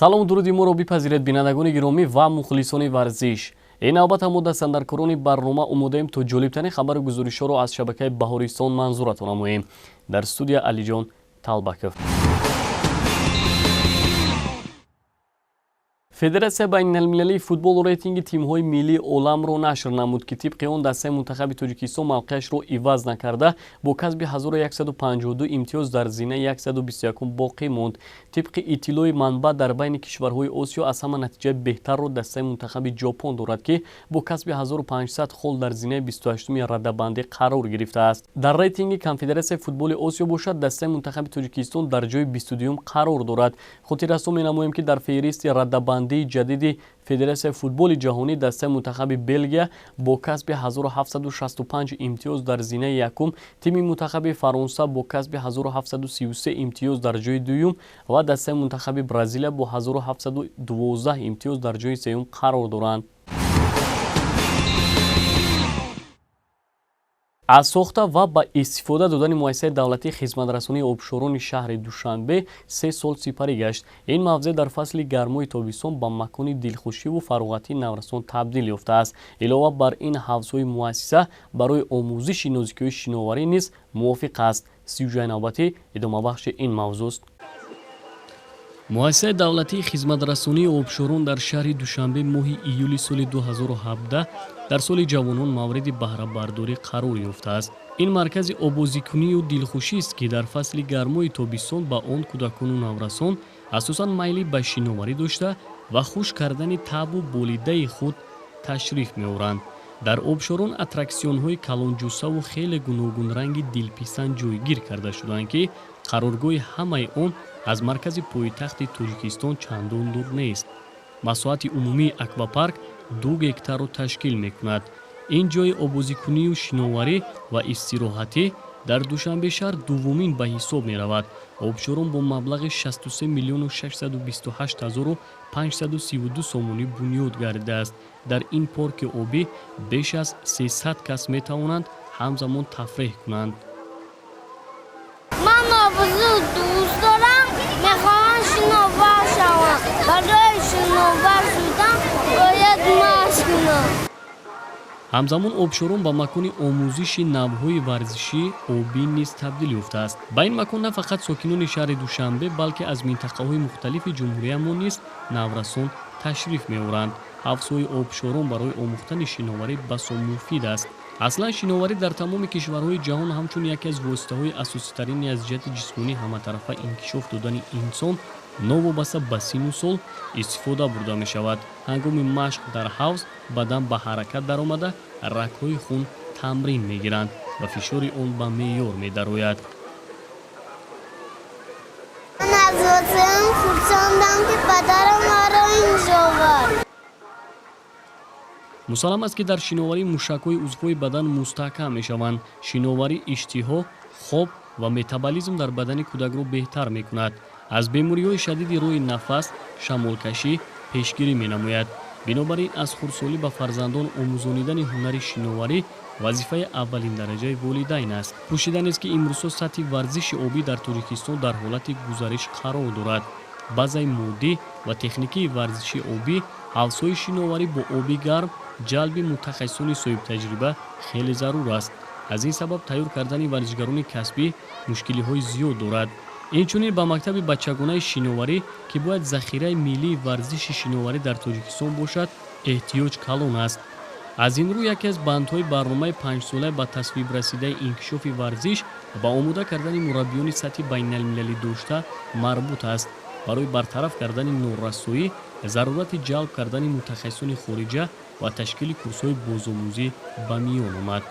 Салому дуруди моро бипазиред, бинандагони гиромӣ ва мухлисони варзиш. Ин навбат ҳамо дастандаркорони барнома омодаем, то ҷолибтарин хабару гузоришҳоро аз шабакаи Баҳористон манзуратон намоем. Дар студия Алиҷон Талбаков. Федератсияи байналмилалии футбол рейтинги тимҳои миллии оламро нашр намуд, ки тибқи он дастаи мунтахаби Тоҷикистон мавқеашро иваз накарда, бо касби 1152 имтиёз дар зинаи 121 боқӣ монд. Тибқи иттилои манбаъ, дар байни кишварҳои Осиё аз ҳама натиҷаи беҳтарро дастаи мунтахаби Ҷопон дорад, ки бо касби 1500 хол дар зинаи 28-уми радабандӣ қарор гирифтааст. Дар рейтинги Конфедератсияи футболи Осиё бошад, дастаи мунтахаби Тоҷикистон дар ҷои 22-юм қарор дорад. Хотиррасон менамоем, ки дар феҳристи радабандии ҷадиди Федератсияи футболи ҷаҳонӣ дастаи мунтахаби Белгия бо касби 1765 имтиёз дар зинаи якум, тими мунтахаби Фаронса бо касби 1733 имтиёз дар ҷои дуюм ва дастаи мунтахаби Бразилия бо 1712 имтиёз дар ҷои сеюм қарор доранд. Аз сохта ва ба истифода додани муассисаи давлатии хизматрасонии обшорони шаҳри Душанбе 3 сол сипарӣ гашт. Ин мавзеъ дар фасли гармои тобистон ба макони дилхушиву фароғатии наврасон табдил ёфтааст. Илова бар ин, ҳавзҳои муассиса барои омӯзиши нозикиҳои шиноварӣ низ мувофиқ аст. Сюжаи навбатӣ идомабахши ин мавзӯст. Муассисаи давлатии хизматрасонии обшорон дар шаҳри Душанбе моҳи июли соли 2017 дар соли ҷавонон мавриди баҳрабардорӣ қарор ёфтааст. Ин маркази обозикунию дилхушист, ки дар фасли гармои тобистон ба он кӯдакону наврасон асосан майли ба шиноварӣ дошта ва хуш кардани таъбу болидаи худ ташриф меоранд. Дар обшорон аттраксионҳои калонҷуссаву хеле гуногунранги дилписанд ҷойгир карда шудаанд, ки қароргоҳи ҳамаи он аз маркази пойтахти Тоҷикистон чандон дур нест. Масоҳати умумии аквапарк 2 гектарро ташкил мекунад. Ин ҷои обозикунию шиноварӣ ва истироҳатӣ дар Душанбе шаҳр дуввумин ба ҳисоб меравад. Обшорон бо маблағи 63 628 532 сомонӣ бунёд гардидааст. Дар ин порки обӣ беш аз 300 кас метавонанд ҳамзамон тафреҳ кунанд. Ман обозиро дӯст дорам, мехоҳам шиновар шавам. Барои шиновар шудан бояд машқ кунам. Ҳамзамон обшорон ба макони омӯзиши навъҳои варзишии обӣ низ табдил ёфтааст. Ба ин макон на фақат сокинони шаҳри Душанбе, балки аз минтақаҳои мухталифи ҷумҳуриямон низ наврасон ташриф меоранд. Ҳавзҳои обшорон барои омӯхтани шиноварӣ басо муфид аст. Аслан шиноварӣ дар тамоми кишварҳои ҷаҳон ҳамчун яке аз воситаҳои асоситарини аз ҷиҳати ҷисмонӣ ҳаматарафа инкишоф додани инсон новобаста ба синну сол истифода бурда мешавад. Ҳангоми машқ дар ҳавз бадан ба ҳаракат даромада, рагҳои хун тамрин мегиранд ва фишори он ба меъёр медарояд. Ман аз воқеам хурсандам, ки падарам маро инҷо овард. Мусаллам аст, ки дар шиноварӣ мушакҳои узвҳои бадан мустаҳкам мешаванд. Шиноварӣ иштиҳо, хоб ва метаболизм дар бадани кӯдакро беҳтар мекунад. Аз бемориҳои шадиди роҳи нафас, шамолкашӣ пешгирӣ менамояд. Бинобар ин, аз хурдсолӣ ба фарзандон омӯзонидани ҳунари шиноварӣ вазифаи аввалиндараҷаи волидайн аст. Пӯшида нест, ки имрӯзҳо сатҳи варзиши обӣ дар Тоҷикистон дар ҳолати гузариш қарор дорад. Базаи моддӣ ва техникии варзиши обӣ, ҳавзҳои шиноварӣ бо оби гарм, ҷалби мутахассисони соҳибтаҷриба хеле зарур аст. Аз ин сабаб тайёр кардани варзишгарони касбӣ мушкилиҳои зиёд дорад. Инчунин ба мактаби бачагонаи шиноварӣ, ки бояд захираи миллии варзиши шиноварӣ дар Тоҷикистон бошад, эҳтиёҷ калон аст. Аз ин рӯ яке аз бандҳои барномаи панҷсолаи ба тасвиб расидаи инкишофи варзиш ба омода кардани мураббиёни сатҳи байналмилалӣ дошта марбут аст. Барои бартараф кардани норасоӣ, зарурати ҷалб кардани мутахассисони хориҷа ва ташкили курсҳои бозомӯзӣ ба миён омад.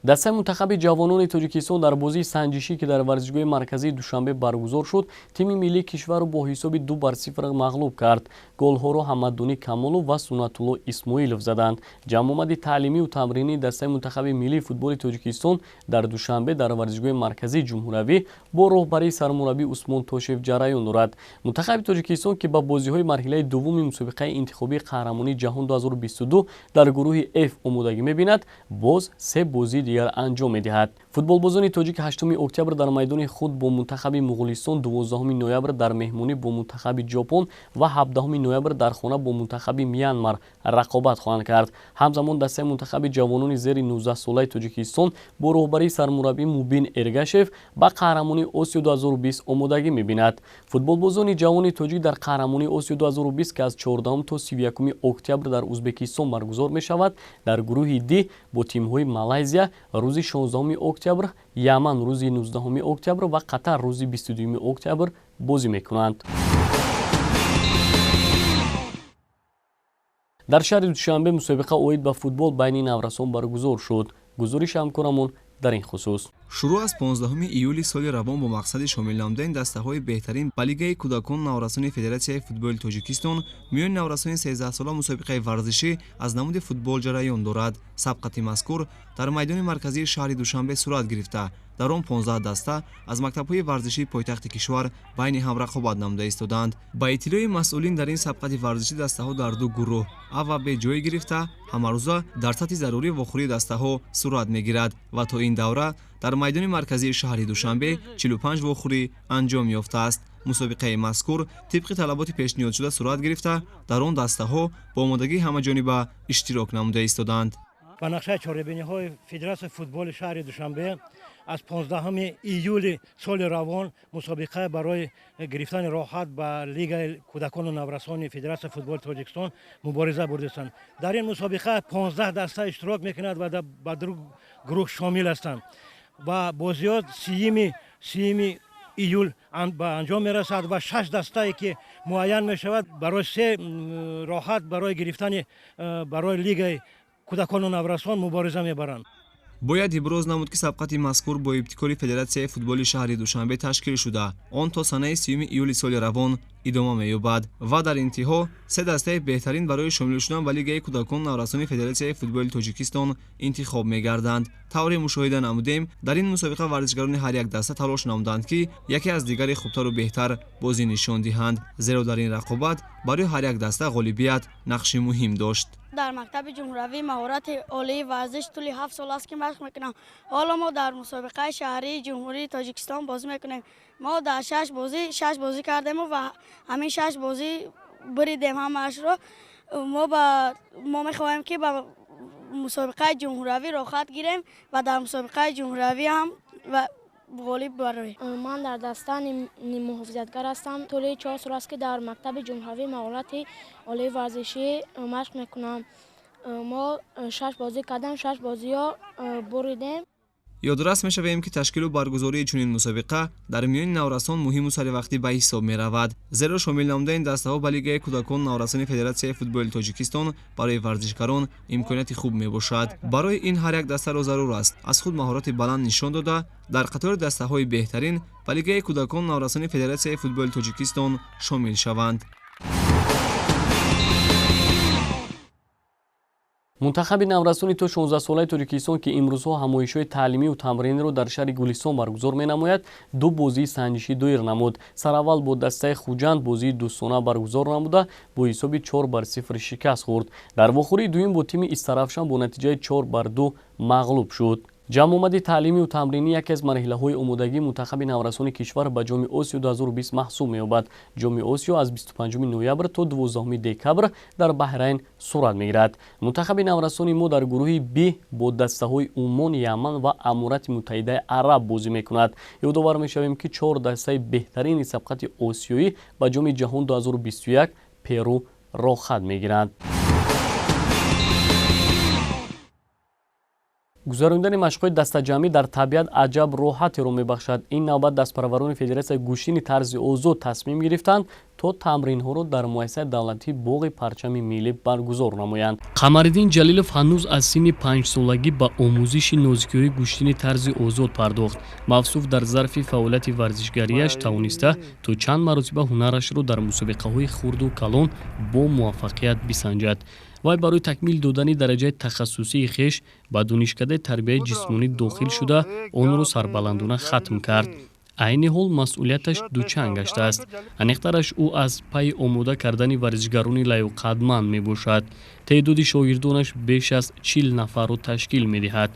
Дастаи мунтахаби ҷавонони Тоҷикистон дар бозии санҷишӣ, ки дар варзишгоҳи марказии Душанбе баргузор шуд, тими миллии кишварро бо ҳисоби 2-0 мағлуб кард. Голҳоро Ҳамаддунӣ Камолов ва Суннатулло Исмоилов заданд. Ҷамъомади таълимию тамринии дастаи мунтахаби миллии футболи Тоҷикистон дар Душанбе дар варзишгоҳи марказии ҷумҳуриявӣ бо роҳбарии сармураббӣ Усмон Тошев ҷараён дорад. Мунтахаби Тоҷикистон, ки ба бозиҳои марҳилаи дуввуми мусобиқаи интихобии қаҳрамонии ҷаҳон 2022 дар гурӯҳи F омодагӣ мебинад, боз се бозии дигар анҷом медиҳад. Футболбозони тоҷик 8 октябр дар майдони худ бо мунтахаби Муғулистон, 12 ноябр дар меҳмонӣ бо мунтахаби Ҷопон ва 17 ноябр дар хона бо мунтахаби Мянмар рақобат хоҳанд кард. Ҳамзамон дастаи мунтахаби ҷавонони зери 19-солаи Тоҷикистон бо роҳбарии сармураббӣ Мубин Эргашев ба қаҳрамонии Осиё 2020 омодагӣ мебинад. Футболбозони ҷавони тоҷик дар қаҳрамонии Осиё 2020, ки аз 14 то 31 октябр дар Узбекистон баргузор мешавад, дар гурӯҳи Д бо тимҳои Малайзия рӯзи 16 октябр, Яман рӯзи 19 октябр ва Қатар рӯзи 22 октябр бозӣ мекунанд. Дар шаҳри Душанбе мусобиқа оид ба футбол байни наврасон баргузор шуд. Гузориши ҳамкорамон дар ин хусус. Шурӯъ аз 15 июли соли равон бо мақсади шомил намудани дастаҳои беҳтарин ба Лигаи кӯдакону наврасони Федератсияи футболи Тоҷикистон миёни наврасони 13-сола мусобиқаи варзишӣ аз намуди футбол ҷараён дорад. Сабқати мазкур дар майдони марказии шаҳри Душанбе сурат гирифта. Дар он 15 даста аз мактабҳои варзишии пойтахти кишвар байни ҳам рақобат намуда истодаанд. Ба иттилои масъулин дар ин сабқати варзишӣ дастаҳо дар ду гурӯҳ А ва Б ҷой гирифта, ҳамарӯза дар сатҳи зарурӣ вохӯрии дастаҳо сурат мегирад ва то ин давра дар майдони марказии шаҳри Душанбе 45 вохӯрӣ анҷом ёфтааст. Мусобиқаи мазкур тибқи талаботи пешниҳодшуда сурат гирифта, дар он дастаҳо бо омодагии ҳамаҷониба иштирок намуда истодаанд. Ба нақшаи чорабиниҳои Федератсияи футболи шаҳри Душанбе аз 15 июли соли равон мусобиқа барои гирифтани роҳат ба Лигаи кӯдакону наврасони Федератсияи футболи Тоҷикистон мубориза бурдастанд. Дар ин мусобиқа 15 даста иштирок мекунад ва ба ду гурӯҳ шомил ҳастанд ва бозиҳо 30 июл ба анҷом мерасад ва 6 дастае ки муайян мешавад барои се роҳат барои гирифтани барои Лигаи кӯдакону наврасон мубориза мебаранд. Бояд иброз намуд, ки сабқати мазкур бо ибтикори Федератсияи футболи шаҳри Душанбе ташкил шуда, он то санаи 30 июли соли равон идома меёбад ва дар интиҳо се дастаи беҳтарин барои шомил шудан ба Лигаи кӯдакону наврасони Федератсияи футболи Тоҷикистон интихоб мегарданд. Тавре мушоҳида намудем, дар ин мусобиқа варзишгарони ҳар як даста талош намуданд, ки яке аз дигаре хубтару беҳтар бозӣ нишон диҳанд, зеро дар ин рақобат барои ҳар як даста ғолибият нақши муҳим дошт. Дар мактаби ҷумҳуравии маҳорати олии варзиш тӯли 7 сол аст, ки машқ мекунам. Ҳоло мо дар мусобиқаи шаҳрии Ҷумҳурии Тоҷикистон бозӣ мекунем. Мо дар 6 бозӣ кардему ва ҳамин 6 бозӣ буридем ҳамаашро. Мо мехоҳем, ки ба мусобиқаи ҷумҳуравӣ роҳат гирем ва дар мусобиқаи ҷумҳуравӣ ҳам ғолиб бароем. Ман дар даста ниммуҳофизатгар ҳастам. Тӯли 4 сол аст, ки дар мактаби ҷумҳуравии маҳорати олии варзишӣ машқ мекунам. Мо 6 бозӣ кардем, 6 бозиҳо буридем. Ёдрас мешавем, ки ташкилу баргузории чунин мусобиқа дар миёни наврасон муҳиму саривақтӣ ба ҳисоб меравад, зеро шомил намудани дастаҳо ба Лигаи кӯдакону наврасони Федератсияи футболи Тоҷикистон барои варзишгарон имконияти хуб мебошад. Барои ин ҳар як дастаро зарур аст аз худ маҳорати баланд нишон дода, дар қатори дастаҳои беҳтарин ба Лигаи кӯдакону наврасони Федератсияи футболи Тоҷикистон шомил шаванд. Мунтахаби наврасони то 16-солаи Тоҷикистон, ки имрӯзҳо ҳамоишҳои таълимию тамринро дар шаҳри Гулистон баргузор менамояд, ду бозии санҷишӣ доир намуд. Сараввал бо дастаи Хуҷанд бозии дӯстона баргузор намуда, бо ҳисоби 4-0 шикаст хӯрд. Дар вохӯрии дуюм бо тими Истарафшан бо натиҷаи 4-2 мағлуб шуд. Ҷамъомади таълимию тамринӣ яке аз марҳилаҳои омодагии мунтахаби наврасони кишвар ба Ҷоми Осиё 2020 маҳсуб меёбад. Ҷоми Осиё аз 25 ноябр то 12 декабр дар Баҳрайн сурат мегирад. Мунтахаби наврасони мо дар гурӯҳи Б бо дастаҳои Умон, Яман ва Аморати Муттаҳидаи Араб бозӣ мекунад. Ёдовар мешавем, ки 4 дастаи беҳтарини сабқати осиёӣ ба Ҷоми ҷаҳон 2021 Перу роҳхат мегиранд. Гузарондани машқҳои дастаҷамъӣ дар табиат аҷаб роҳатеро мебахшад. Ин навбат дастпарварони Федератсияи гӯштини тарзи озод тасмим гирифтанд, то тамринҳоро дар муассисаи давлатии боғи парчами миллӣ баргузор намоянд. Қамариддин Ҷалилов ҳанӯз аз синни 5-солагӣ ба омӯзиши нозикиҳои гӯштини тарзи озод пардохт. Мавсуф дар зарфи фаъолияти варзишгариаш тавониста то чанд маротиба ҳунарашро дар мусобиқаҳои хурду калон бо муваффақият бисанҷад. Вай барои такмил додани дараҷаи тахассусии хеш ба донишкадаи тарбияи ҷисмонӣ дохил шуда, онро сарбаландона хатм кард. Айни ҳол масъулияташ дучанд гаштааст. Аниқтараш, ӯ аз пайи омода кардани варзишгарони лаёқатманд мебошад. Теъдоди шогирдонаш беш аз 40 нафарро ташкил медиҳад.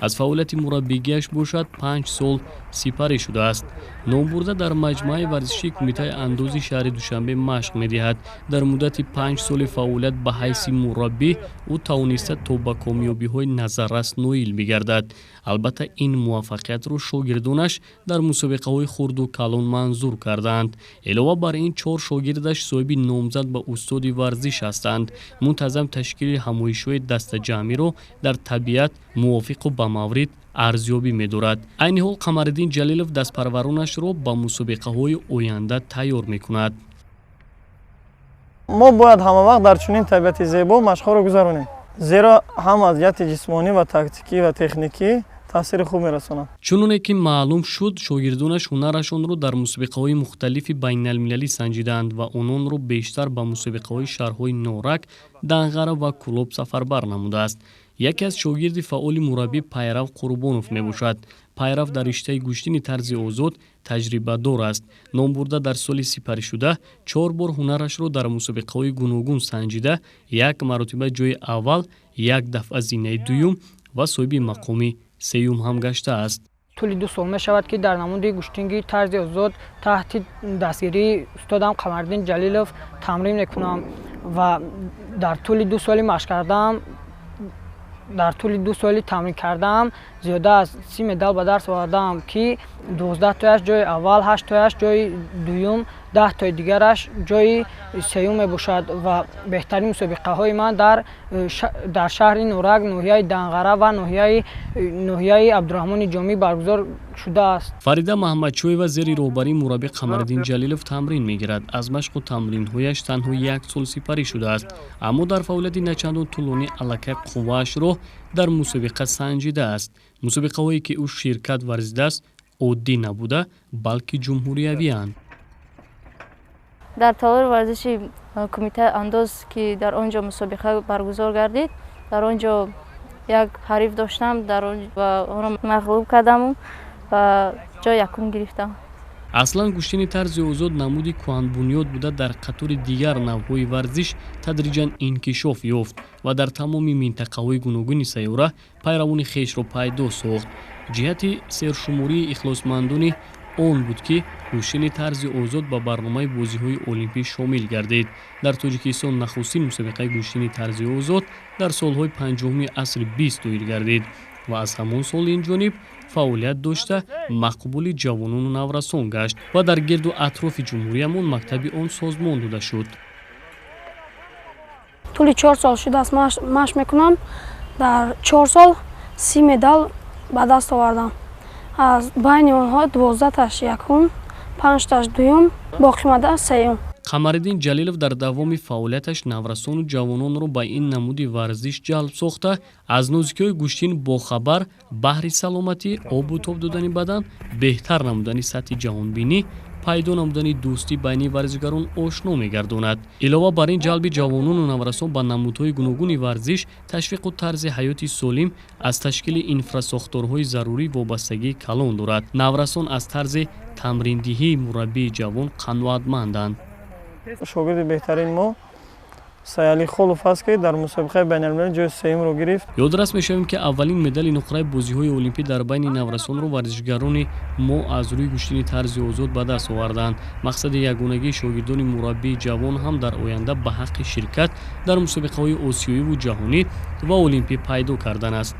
Аз фаъолияти мураббигиаш бошад 5 сол сипарӣ шудааст. Номбурда дар маҷмӯаи варзишии Кумитаи андози шаҳри Душанбе машқ медиҳад. Дар муддати 5 соли фаъолият ба ҳайси мураббӣ ӯ тавониста то ба комёбиҳои назаррас ноил бигардад. Албатта, ин муваффақиятро шогирдонаш дар мусобиқаҳои хурду калон манзур кардаанд. Илова бар ин, 4 шогирдаш соҳиби номзад ба устоди варзиш ҳастанд. Мунтазам ташкили ҳамоишҳои дастаҷамъиро дар табиат мувофиқу ба маврид арзёбӣ медорад. Айни ҳол Қамариддин Ҷалилов дастпарваронашро ба мусобиқаҳои оянда тайёр мекунад. Мо бояд ҳамавақт дар чунин табиати зебо машқҳоро гузаронем, зеро ҳам аз ҷиҳати ҷисмонӣ ва тактикӣ ва техникӣ таъсири хуб мерасонад. Чуноне ки маълум шуд, шогирдонаш ҳунарашонро дар мусобиқаҳои мухталифи байналмилалӣ санҷидаанд ва ононро бештар ба мусобиқаҳои шаҳрҳои Норак, Данғара ва Кӯлоб сафарбар намудааст. Яке аз шогирди фаъоли мураббӣ Пайрав Қурбонов мебошад. Пайрав дар риштаи гӯштини тарзи озод таҷрибадор аст. Номбурда дар соли сипаришуда 4 бор ҳунарашро дар мусобиқаҳои гуногун санҷида, як маротиба ҷои аввал, як дафъа зинаи дуюм ва соҳиби мақоми сеюм ҳам гаштааст. Тӯли 2 сол мешавад, ки дар намуди гӯштинги тарзи озод таҳти дастгирии устодам Қамариддин Ҷалилов тамрин мекунам ва дар тӯли 2 соли машқ кардаам, дар тӯли 2 соли тамрин кардаам зиёда аз 30 медал ба даст овардаам, ки 12 тояш ҷои аввал, 8 тояш ҷои дуюм, 10 тои дигараш ҷои сеюм мебошад ва беҳтарин мусобиқаҳои ман дар шаҳри Норак, ноҳияи Данғара ва ноҳияи Абдураҳмони Ҷомӣ баргузор шудааст. Фарида Маҳмадшоева зери роҳбарии мураббӣ Қамариддин Ҷалилов тамрин мегирад. Аз машқу тамринҳояш танҳо 1 сол сипарӣ шудааст, аммо дар фаъолияти начандон тӯлонӣ аллакай қувваашро дар мусобиқа санҷидааст. Мусобиқаҳое ки ӯ ширкат варзидааст оддӣ набуда, балки ҷумҳуриявианд. Дар толори варзиши Кумитаи андоз, ки дар он ҷо мусобиқа баргузор гардид, дар он ҷо як ҳариф доштам, ва онро мағлуб кардаму ва ҷои якум гирифтам. Аслан гӯштини тарзи озод намуди кӯҳанбунёд буда, дар қатори дигар навъҳои варзиш тадриҷан инкишоф ёфт ва дар тамоми минтақаҳои гуногуни сайёра пайравони хешро пайдо сохт. Ҷиҳати сершумории ихлосмандони он буд, ки гӯштини тарзи озод ба барномаи бозиҳои олимпӣ шомил гардид. Дар Тоҷикистон нахустин мусобиқаи гӯштини тарзи озод дар солҳои 50-уми асри 20 доир гардид ва аз ҳамон сол ин ҷониб фаъолият дошта мақбули ҷавонону наврасон гашт ва дар гирду атрофи ҷумҳуриямон мактаби он созмон дода шуд. Тӯли 4 сол шудааст машқ мекунам. Дар 4 сол 30 медал ба даст овардам. Аз байни онҳо 12таш якум, 5таш дуюм, боқимонда сеюм. Қамариддин Ҷалилов дар давоми фаъолияташ наврасону ҷавононро ба ин намуди варзиш ҷалб сохта, аз нозикиҳои гӯштин бохабар баҳри саломатӣ, обу тоб додани бадан, беҳтар намудани сатҳи ҷаҳонбинӣ, пайдо намудани дӯстӣ байни варзишгарон ошно мегардонад. Илова бар ин, ҷалби ҷавонону наврасон ба намудҳои гуногуни варзиш, ташвиқу тарзи ҳаёти солим аз ташкили инфрасохторҳои зарурӣ вобастагии калон дорад. Наврасон аз тарзи тамриндиҳии мураббии ҷавон қаноатманданд. Шогирди беҳтарин мо Саялӣ Холов аст, ки дар мусобиқаи байналмилалӣ ҷои сеюмро гирифт. Ёдрас мешавем, ки аввалин медали нуқраи бозиҳои олимпӣ дар байни наврасонро варзишгарони мо аз рӯи гӯштини тарзи озод ба даст оварданд. Мақсади ягонагии шогирдони мураббии ҷавон ҳам дар оянда ба ҳаққи ширкат дар мусобиқаҳои осиёиву ҷаҳонӣ ва олимпӣ пайдо кардан аст.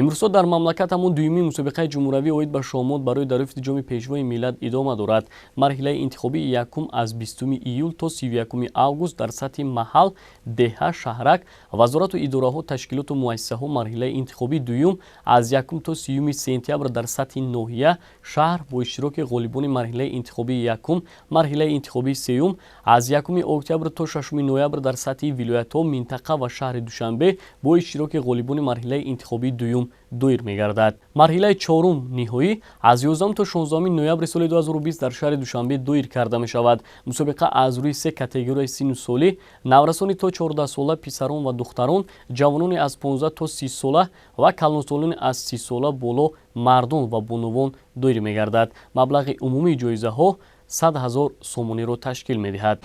Имрӯзҳо дар мамлакат ҳамон дуюми мусобиқаи ҷумҳуравӣ оид ба шоҳмот барои дарёфти ҷоми пешвои миллат идома дорад. Марҳилаи интихобии якум аз 20 июл то 31 август дар сатҳи маҳал, деҳа, шаҳрак, вазорату идораҳо, ташкилоту муассисаҳо. Марҳилаи интихобии дуюм аз 1 то 30 сентябр дар сатҳи ноҳия, шаҳр бо иштироки ғолибони марҳилаи интихобии якум, марҳилаи интихобии сеюм аз 1 октябр то 6 ноябр дар сатҳи вилоятҳо, минтақа ва шаҳри Душанбе бо иштироки ғолибони марҳилаи интихобии дуюм доир мегардад. Марҳилаи чорум ниҳоӣ аз 11 то 16 ноябри соли 2020 дар шаҳри Душанбе доир карда мешавад. Мусобиқа аз рӯи се категорияи синну солӣ: наврасони то 14 сола, писарон ва духтарон, ҷавонони аз 15 то 30 сола ва калонсолони аз 30 сола боло, мардон ва бонувон доир мегардад. Маблағи умумии ҷоизаҳо 100 000 сомониро ташкил медиҳад.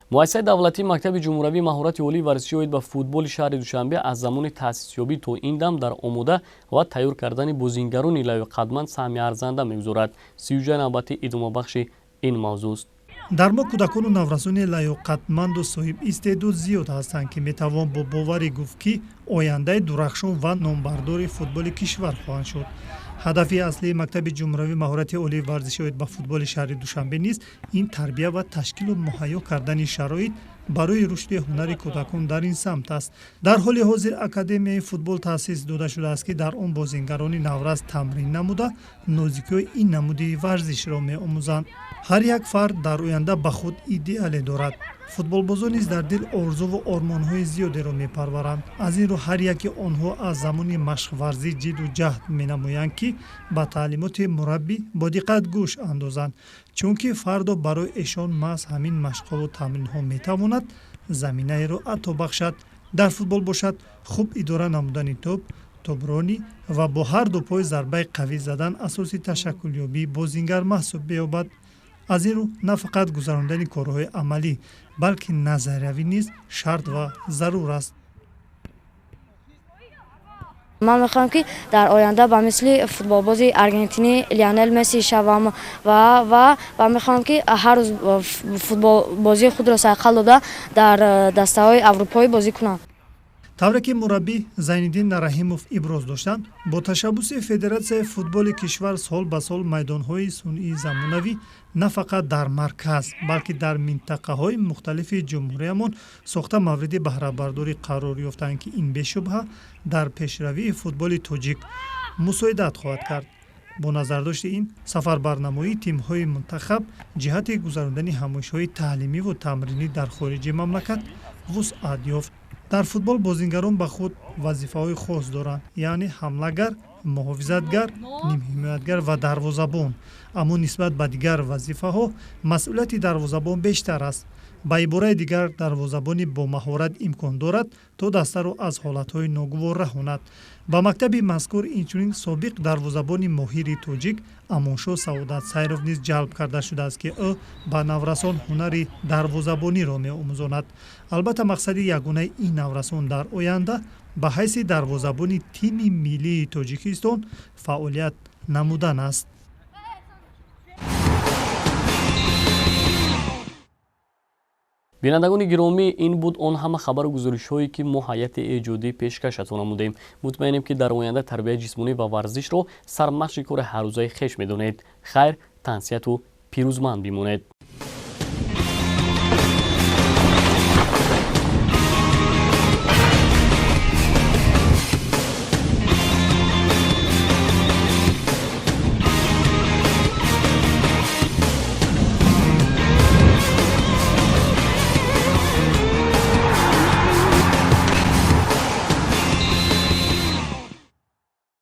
Муассисаи давлатии мактаби ҷумҳуравии маҳорати олии варзишӣ оид ба футболи шаҳри Душанбе аз замони таъсисёбӣ то ин дам дар омода ва тайёр кардани бозингарони лаёқатманд саҳми арзанда мегузорад. Сиюҷаи навбатӣ идомабахши ин мавзӯст. Дар мо кӯдакону наврасони лаёқатманду соҳиб истеъдод зиёд ҳастанд, ки метавон бо боварӣ гуфт, ки ояндаи дурахшон ва номбардори футболи кишвар хоҳанд шуд. Ҳадафи аслии мактаби ҷумҳуравии маҳорати олии варзишӣ оид ба футболи шаҳри Душанбе низ ин тарбия ва ташкилу муҳайё кардани шароит барои рушди ҳунари кӯдакон дар ин самт аст. Дар ҳоли ҳозир академияи футбол таъсис дода шудааст, ки дар он бозингарони наврас тамрин намуда нозикиҳои ин намуди варзишро меомӯзанд. Ҳар як фард дар оянда ба худ идеале дорад. Футболбозон низ дар дил орзуву ормонҳои зиёдеро мепарваранд. Аз ин рӯ ҳар яки онҳо аз замони машқварзӣ ҷидду ҷаҳд менамоянд, ки ба таълимоти мураббӣ бо диққат гӯш андозанд, чунки фардо барои эшон маҳз ҳамин машқҳову тамринҳо метавонад заминаеро ато бахшад. Дар футбол бошад, хуб идора намудани тӯб, тобронӣ ва бо ҳар ду пой зарбаи қавӣ задан асоси ташаккулёбии бозингар маҳсуб меёбад. Аз ин рӯ на фақат гузарондани корҳои амалӣ, балки назариявӣ низ шарт ва зарур аст. Ман мехоҳам, ки дар оянда ба мисли футболбози аргентинӣ Лионел Месси шавам ва мехоҳам, ки ҳар рӯз футболбозии худро сайқал дода дар дастаҳои аврупоӣ бозӣ кунам. Тавре ки мураббӣ Зайниддин Раҳимов иброз доштанд, бо ташаббуси Федератсияи футболи кишвар сол ба сол майдонҳои сунъии замонавӣ на фақат дар марказ, балки дар минтақаҳои мухталифи ҷумҳуриямон сохта мавриди баҳрабардорӣ қарор ёфтанд, ки ин бешубҳа дар пешравии футболи тоҷик мусоидат хоҳад кард. Бо назардошти ин сафарбарнамоии тимҳои мунтахаб ҷиҳати гузарондани ҳамоишҳои таълимиву тамринӣ дар хориҷи мамлакат вусъат ёфт. Дар футбол бозингарон ба худ вазифаҳои хос доранд, яъне ҳамлагар, муҳофизатгар, нимҳимоятгар ва дарвозабон. Аммо нисбат ба дигар вазифаҳо масъулияти дарвозабон бештар аст. Ба ибораи дигар, дарвозабони бомаҳорат имкон дорад, то дастаро аз ҳолатҳои ногувор раҳонад. Ба мактаби мазкур инчунин собиқ дарвозабони моҳири тоҷик Амоншо Саодат Сайров низ ҷалб карда шудааст, ки ӯ ба наврасон ҳунари дарвозабониро меомӯзонад. Албатта, мақсади ягонаи ин наврасон дар оянда ба ҳайси дарвозабони тими миллии Тоҷикистон фаъолият намудан аст. Бинандагони гиромӣ, ин буд он ҳама хабару гузоришҳое, ки мо ҳайати эҷодӣ пешкашатон намудем. Мутмаинем, ки дар оянда тарбияи ҷисмонӣ ва варзишро сармашқи кори ҳаррӯзаи хеш медонед. Хайр, тансиҳату пирӯзманд бимонед.